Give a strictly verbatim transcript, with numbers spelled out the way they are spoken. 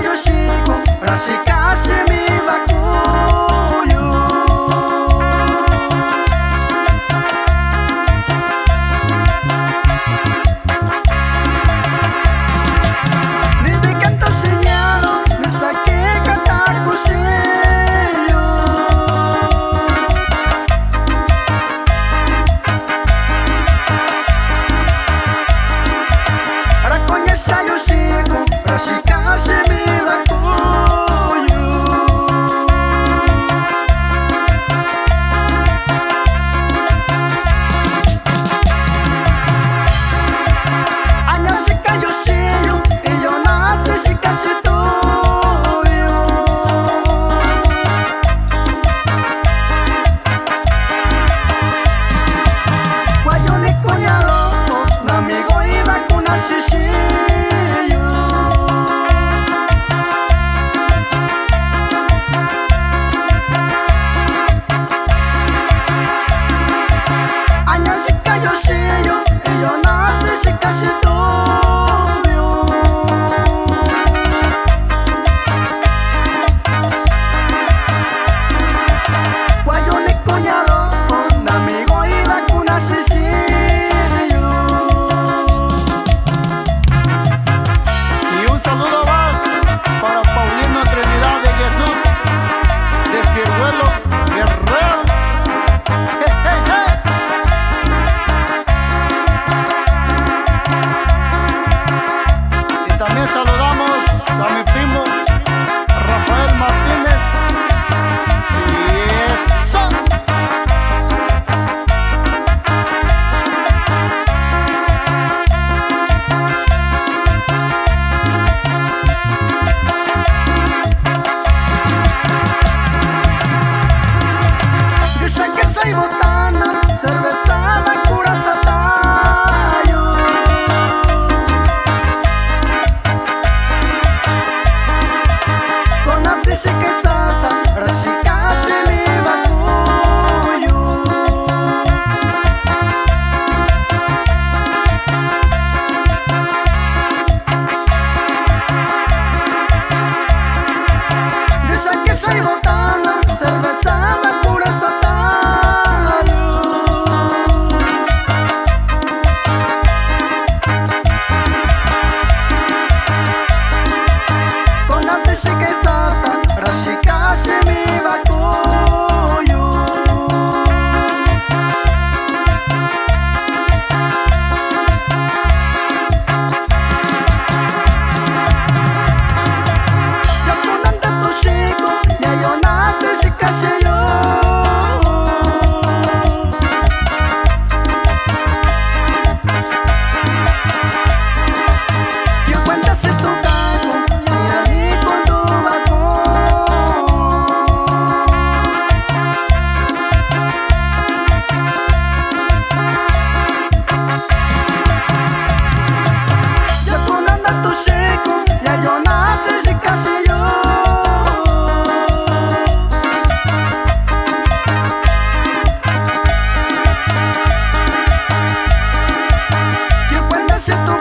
yu xiꞌin kun, ra xika xiꞌin mii va kuu yu. Ni vi ke nduxiniña yu, ni saa ke kataku xiꞌin yu. Ra kuñu xa yu xiꞌin kun, ra xika xiꞌin mii va kuu yu. A ña xika yu xiꞌin yu, iyo na xi xika xiꞌin tu yu. Kuayu ni kuña loꞌo, na amigo iva ku na xixi yu. A ña xika yu xiꞌin yu, iyo na xi xika xiꞌin tu yu. Kuayu ni kuña loꞌo, na amigo iva ku na xixi yu. Y un saludo más para Paulino Trinidad de Jesús, de Ciruelo, Guerrero. Je, je, je. Y también saludamos a mi primo Rafael Martínez. Y eso. Nduxa ke xa yu botana, cerveza va ku ra sata yu. Kon na xi xika sata, ra xika xiꞌin mii va kuu yu. Nduxa ke xa yu botana, cerveza va ku ra sata yu. Kon na xi xika sata, ra xika xiꞌin mii va kuu yu. Ra tu na ndatu xiꞌin kun, ña iyo na xi xika xiꞌin yu. Yu kuenda xitu ka kun, ña ni kunduva kun. Yo tu na ndatu xiꞌin kun, ña iyo na xi xika xiꞌin yu. Yu kuenda xitu